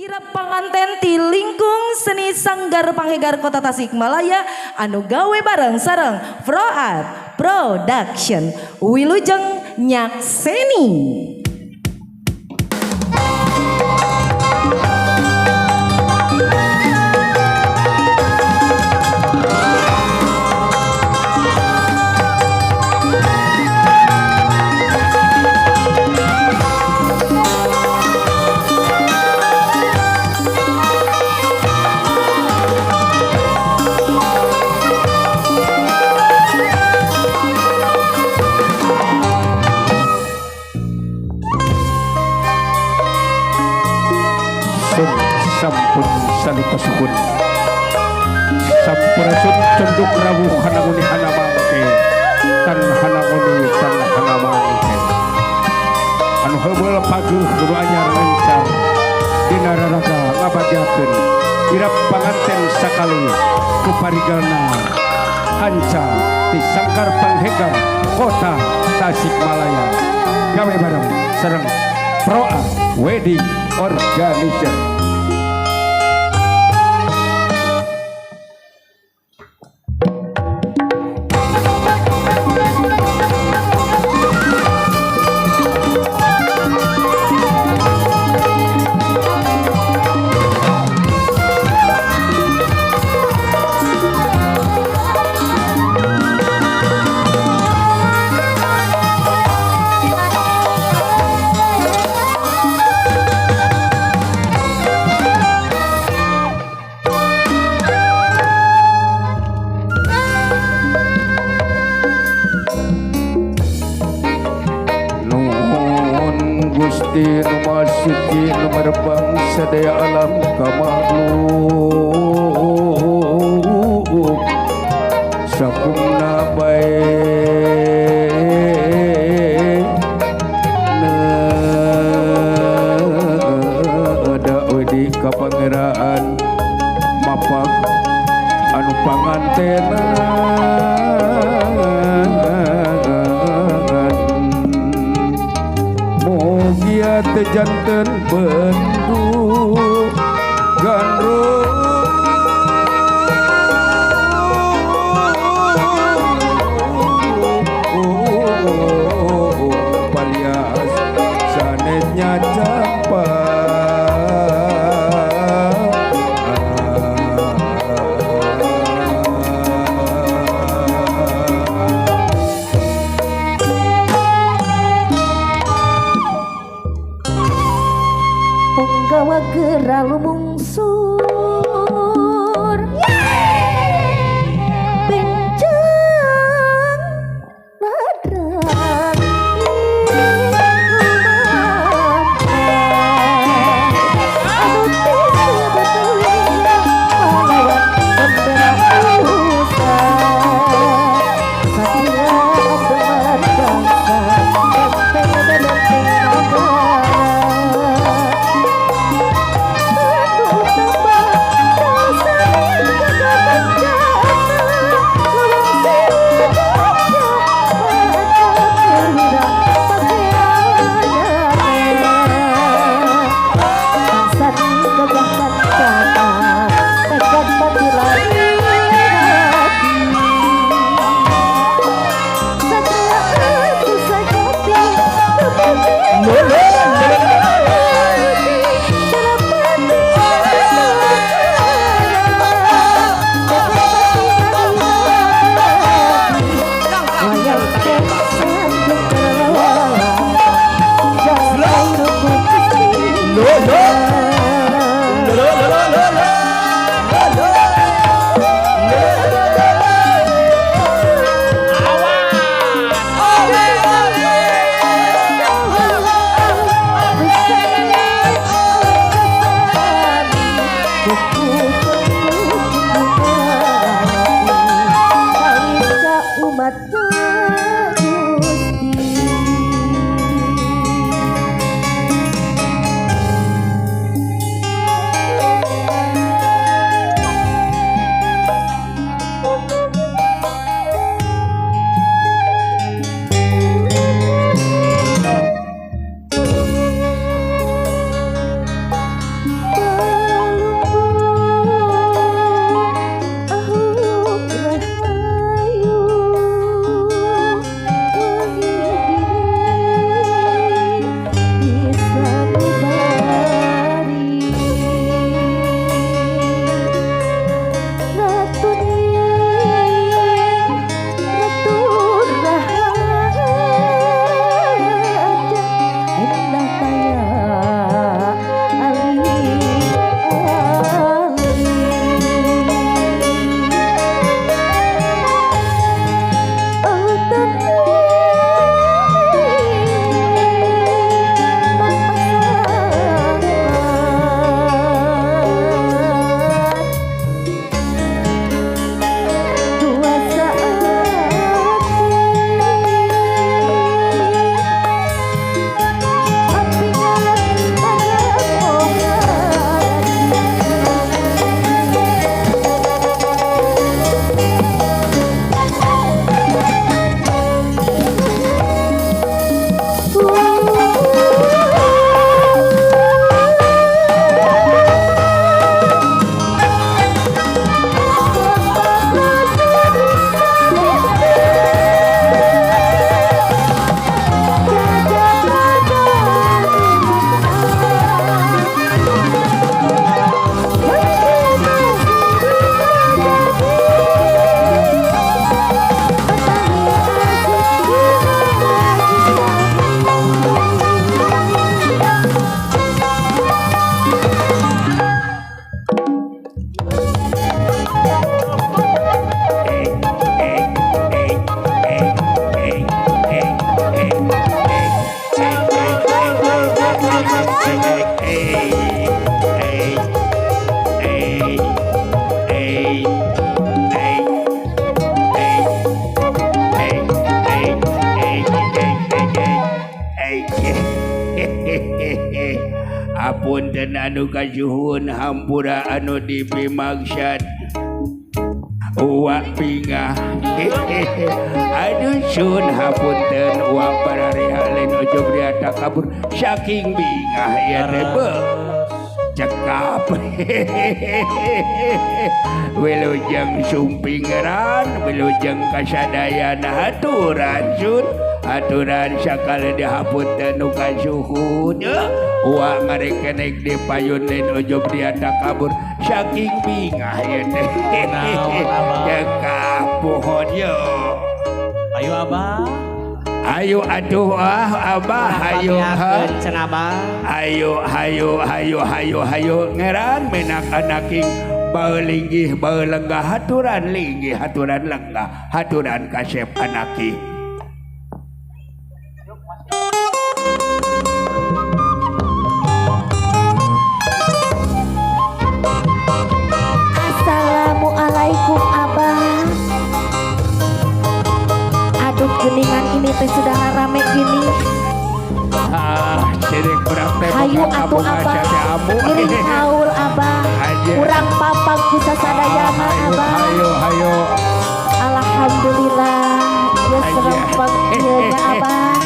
Kirap panganten ti lingkung seni Sanggar Panghegar Kota Tasikmalaya anu gawe bareng sareng Pro Art Production. Wilujeng nyakseni. Sampun salita suhun sampurasun cenduk rawuh hananguni hanamangke tan hananguni tan hanamangke anu heubeul paguh nu anyar ngencar dina raraga ngabagyakeun kirap panganten sakali ku parigalna hanca ti Sanggar Panghegar Kota Tasikmalaya gawe bareng sareng Pro Art Wedding Organizer. Gusti nu Maha Suci nu merbang sadaya alam ka makhluk sakumna bae da wedi ka pangeran mapak anu pangantenan teu janten bendu gandrung palias sanes nyacampa punggawa geura lumungsur benjang ladrang anu teu pahlawan bendera usah satria teman bangsa benteng benteng negara. Hapunten anu kasuhun hampura anu dipimaksad uwa bingah. Aduh sun hapunten uwa pararea lain ujub ria takabur saking bingah ya teh cekap. Wilujeng sumpingeran wilujeng kasadayana haturan sun aturan sakali dihapunten nu kasuhun uwa ngarekenek di payun lain ujub dia takabur saking bingah ya teh. Cekap pohon yo. Ayo abah. Ayo atuh ah abah ayo ha. Ayo hayo hayo hayo hayo ngeran menak anaking bau linggih bau lenggah haturan linggih haturan lenggah haturan kasep anaki. Assalamualaikum abah. Aduh geningan ini teh sudah rame gini. Ah, sirik urang teh hayu atuh abah. Ngiring haul abah. Urang papang ku sasadayana abah. Hayu hayu. Alhamdulillah ya serempak ieu nya abah.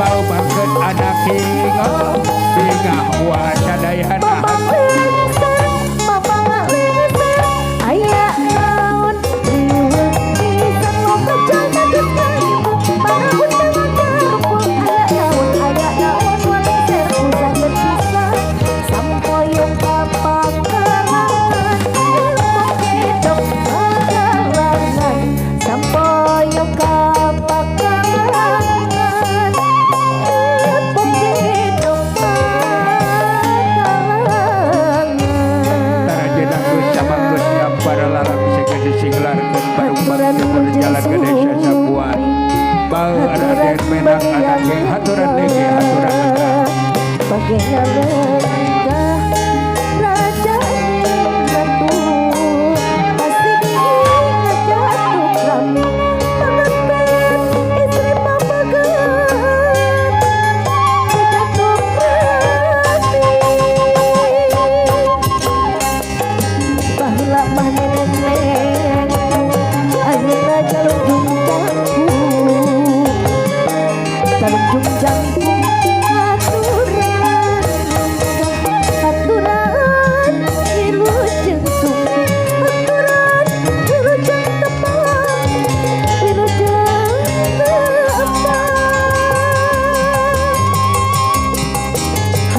Bau bangkeut anaki bingah wa sadayana. Aya naon riweuh pisan ngocol kaget ka ibu mana undangan karumpul aya naon walengser ku saged pisan sampoyong kapakalangan ilmu kedok pakalangan sampoyong kapakalangan ilmu kedok pakalangan. Tarajena geus sabagus para larang segede singlarkeun barung berjalan ke desa Sabuan. Bau Raden Menak anak haturan legi haturan lenggah. Bagaian lenggah raja ratu masih diingat jatuh kami pengantin istri pamagat jatuh kami baheula mah nenek ayeuna jalungjung jangkung jalungjung jangkung aturan aturan wilujeng sumping aturan wilujeng tepang wilujeng tepang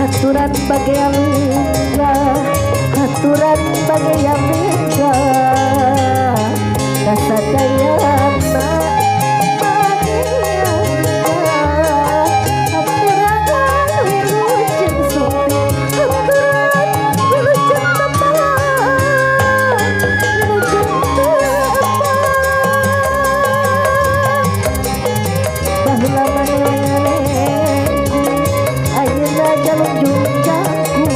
aturan bagaian lenggah aturan bagaian lenggah kasadayana bagaian lenggah aturan wilujeng sumping aturan wilujeng tepang wilujeng tepang baheula mah nenekku ayeuna jalungjung jangkung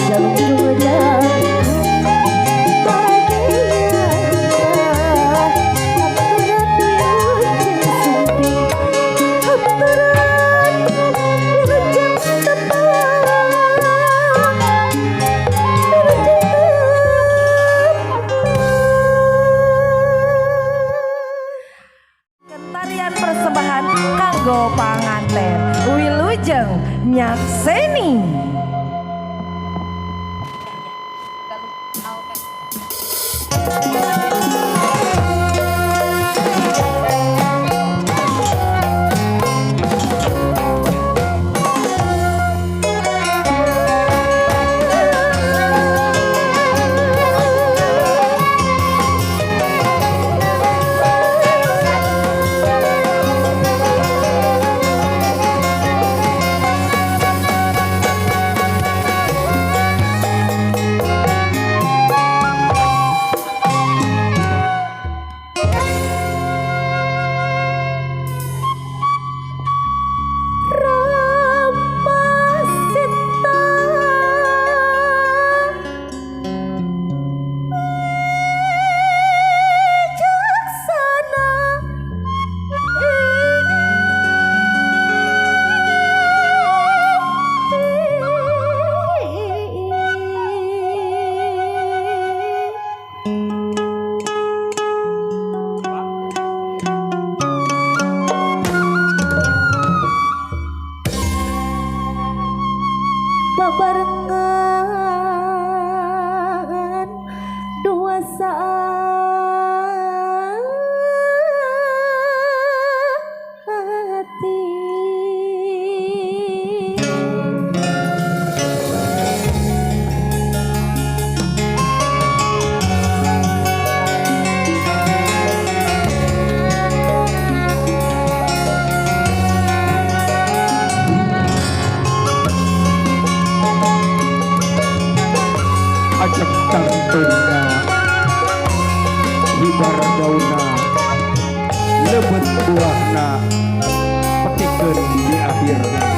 jalungjung jangkung bagaian aturan wilujeng sumping aturan wilujeng tepang wilujeng tepang. Tarian persembahan kanggo panganten wilujeng nyakseni. Babarengan dua saat hati. Ajak tangtuna hibar dauna lebet buahna petikeun di akhirna.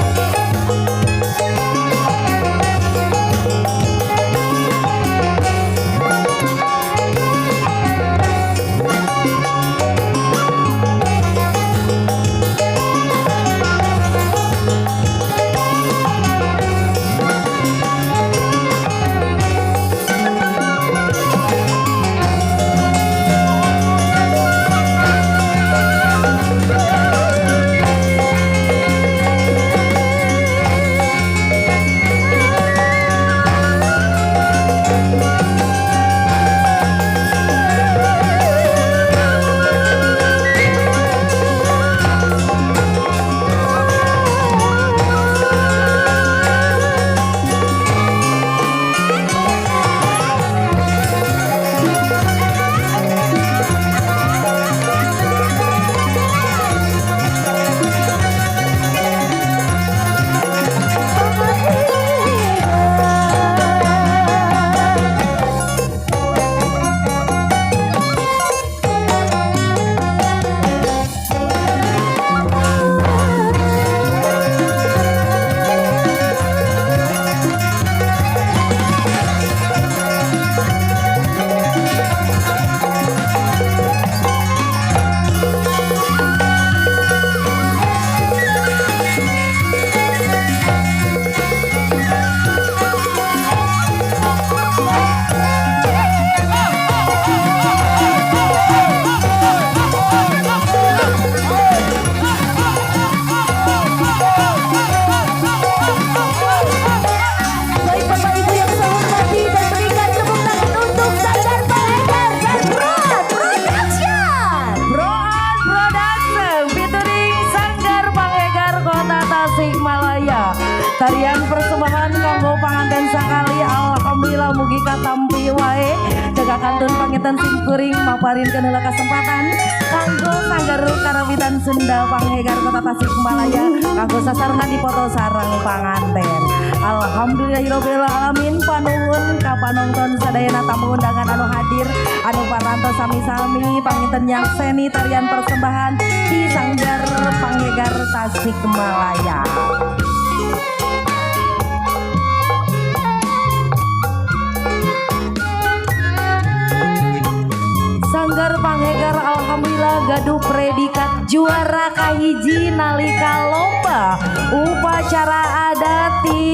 Baik Bapak Ibu yang saya hormati, dan berikan tepuk tangan untuk Sanggar Panghegar dan Broad Production. Broad Production featuring Sanggar Panghegar Kota Tasikmalaya. Tarian persembahan kanggo panganten sakali, alhamdulillah mugi katampi wae. Jaga kantun panginten simkuring maparinkeun heula kesempatan kanggo Sanggar Karawitan Sunda Panghegar Kota Tasikmalaya kanggo sasarengan dipoto sareng panganten. Alhamdulillahirabbil alamin, panuhun ka panonton sadayana, tamu undangan anu hadir anu parantos sami-sami panginten nyakseni tarian persembahan di Sanggar Panghegar Tasikmalaya. Sanggar Panghegar alhamdulillah gaduh predikat juara kahiji nalika lomba upacara adat di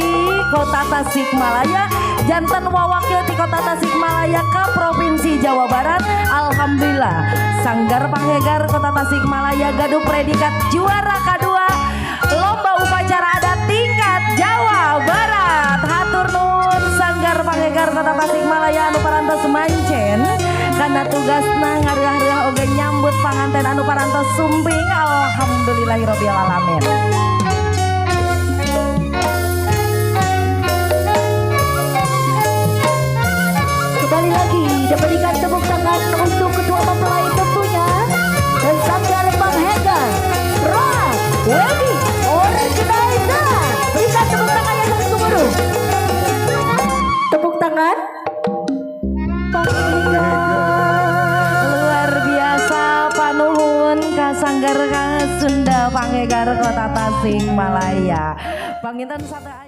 Kota Tasikmalaya, janten wawakil di Kota Tasikmalaya ke Provinsi Jawa Barat. Alhamdulillah Sanggar Panghegar Kota Tasikmalaya gaduh predikat juara kedua lomba upacara adat tingkat Jawa Barat. Hatur nuhun Sanggar Panghegar Kota Tasikmalaya anu parantos mancen karena tugasna ngareah-reah oge nyambut panganten anu parantos sumping. Alhamdulillahirabbil alamin. Kembali lagi dan berikan tepuk tangan untuk kedua mempelai tentunya dan Sanggar Panghegar Roa Wedding Organizer. Berikan tepuk tangan yang sangat gemuruh. Tepuk tangan. Luar biasa, panuhun ka Sanggar ka Sunda Panghegar Kota Tasikmalaya. Panginten sate.